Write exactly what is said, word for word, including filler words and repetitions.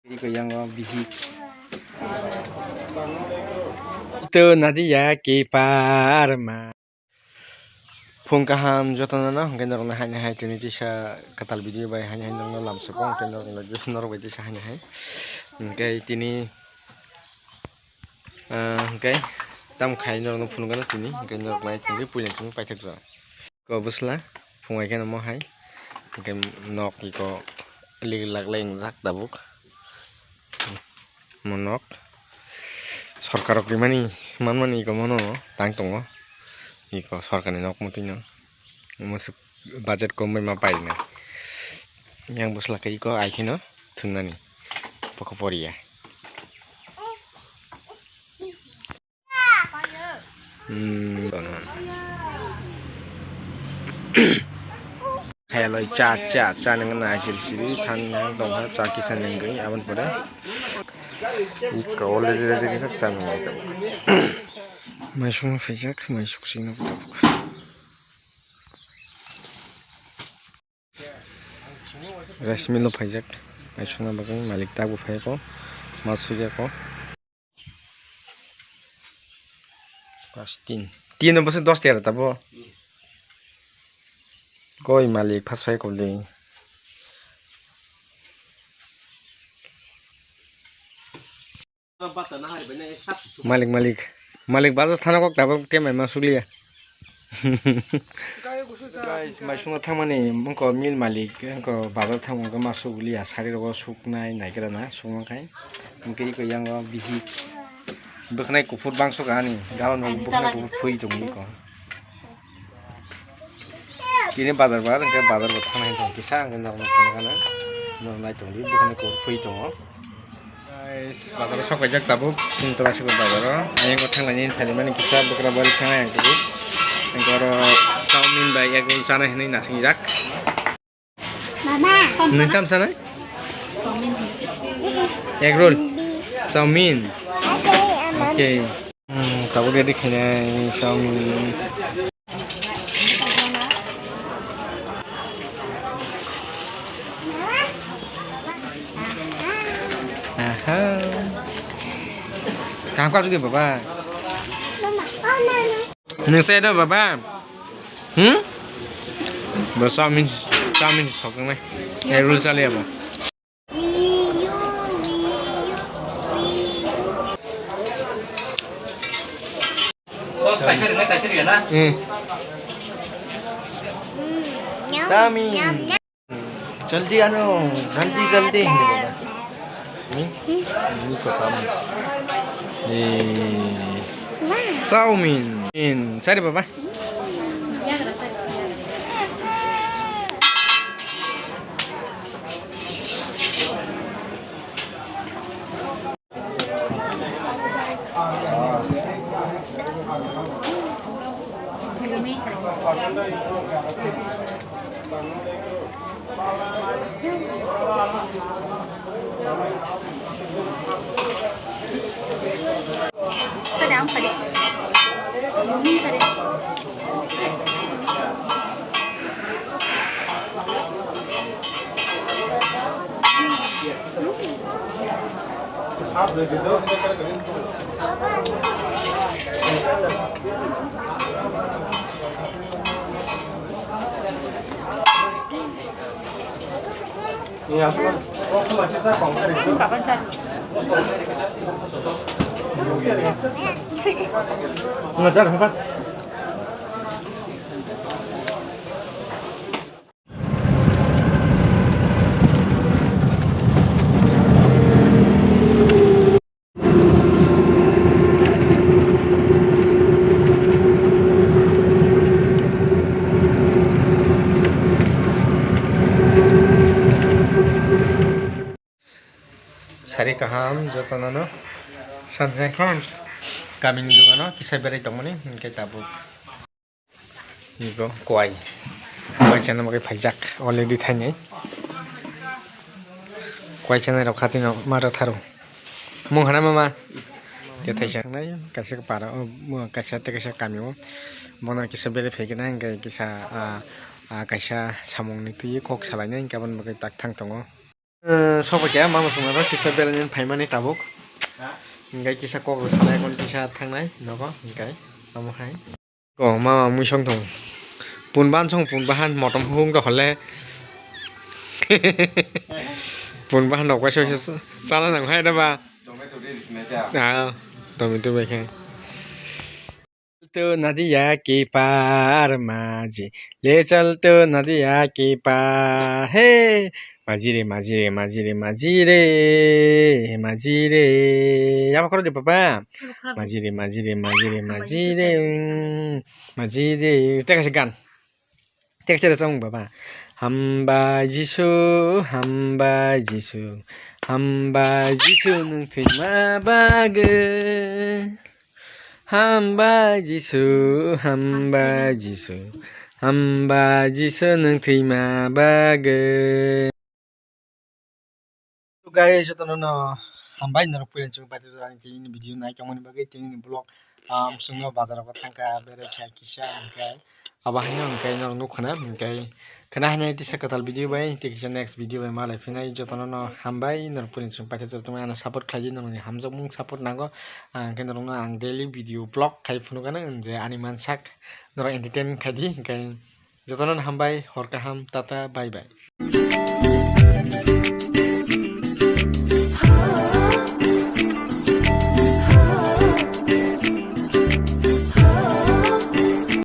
Iko yango bihik. Ito nadi ya ke parma. Phung kaham jotono no, hwnkhe norokno haini hai tini tisa kwtal video bai haini hai norokno lamsoko, hwnkhe norokno, norok bai tisa haini hai. Hwnkhe tini, ah, hwnkhe tamo khai norokno phunukgano tini, hwnkhe norok nai tongdi puila chini paithak jora. Ko bwsla phungai kheno mo hai, hwnkhe nok iko lig laglai wngjak tabuk. Mo nok sorkar rok rimani manmani iko mono tang tongo, iko sorkarni nok mwtwi no. Omo se budget kom bai ma painai. Yang bwsla khe iko ai kheno thwngnani bokho poriya. Hmm, kono. Khailoi cha, cha, cha nang na asil siri than nang tong ha, cha kisa nang gwi abon pore. Iko already ready kisa cha nang nai tabuk. Mai sung phaijak, mai suk sing no tabuk. Rice mill o phaijak, mai sungna bagwi malik tabuk phai ko, ma sujak ko. Pas tin. Tin no bwswk dos tera tabo. Koi malik phas phai ko le. Malik, malik. Malik bazar thana kok tabuk te mai ma sukliya. Guys, mai sungna thangmani wngkha mill malik, wngkha bazar thangmani wngkha ma sukliya, sari rogo suknai naikhe rana sungma khai. Hwnkhe iko yango bihik bwkhnai kuphur bangso kahani, gaban bo bwkhnai kuphur phui tongo iko. Tini bazar bar, hwnkhe bazar bo thangna hwn tong kisa, hwnkhe norokno phunukgana, norok nai tongdi, bwkhani kok phui tongo. Guys, bazar o sok paijak tabuk, chini tora sibuk bazar o, ayang o thanglaini phaimani kisa bwkra bari thangnai ang tabuk. Hwnkhe oro chowmin bai egg roll chanai hwnwi nasingjak. Mama. Nwng tam sanai? Chowmin. Egg roll. Chowmin. Okay. Hmm, tabuk ready khainai chowmin. Aha. Kaham kha jodi baba. Nwng se do baba. Hmm? Bo chowmin, chowmin sok nai. Egg roll chaliya bo. Hmm. Chowmin. Jaldi ano, jaldi, jaldi, hindi baba. Hmm? Ini ko chowmin. Eh. Chowmin. In, sari baba. Sari kaham jotono no sanjak kha kamini dogano kisa berai tongmani hwnkhe tabuk. Iko kwai. Kwai chana bagwi phaijak already thainai. Kwai chanai rok khatino ma rwtharo. Mung hana mama. Khe thaisa nai kaisa para o kaisa tei kaisa kami o. Bono kisa bere phaikhe nai hwnkhe kisa a kaisa samung ni twi kok salainai hwnkhe aboni bagwi tak thang tongo. Eh, soba khe mama songna kisa belaini phaimani tabuk. Hingke kisa kok rw sanai kon kisa thangnai nogo hingke amo hai. Ko mama mui song thong. Pun ban song pun bahan motom hung to hole. Pun bahan rok bai song sala nang hai da ba. Tomato ri sinai ta. Ah, tomato bai khe. Chalto nadiya ke paar maji, le chalto nadiya ke paar, he. Maji re, maji re, maji re, maji re, maji re. Yaba koro de papa. Maji re, maji re, maji re, maji re, mm, maji re. Teka se gan. Teka se rwchapmung baba. Hambai Jisu, hambai Jisu, hambai Jisu nwng thwima bagwi. Hambai Jisu, hambai Jisu, hambai Jisu nwng thwima bagwi. So guys, jotono no hambai norok puila chwng paithak ani tini video nai tongmani bagwi tini vlog, um, chwngno bazar o thangkha berai kha kisa hwnkhe abo haino hwnkhe norok nukkha na hwnkhe khwna haino tisa kwtal video bai tei kisa next video bai malai phinai jotono no hambai norok puila chwng paithak jotono ano support khlai di norokni hamjakmung support nango hwnkhe norokno ang daily video vlog khai phunukgano je ani mansak norok entertain khai di hwnkhe jotono no hambai hor kaham tata bye bye.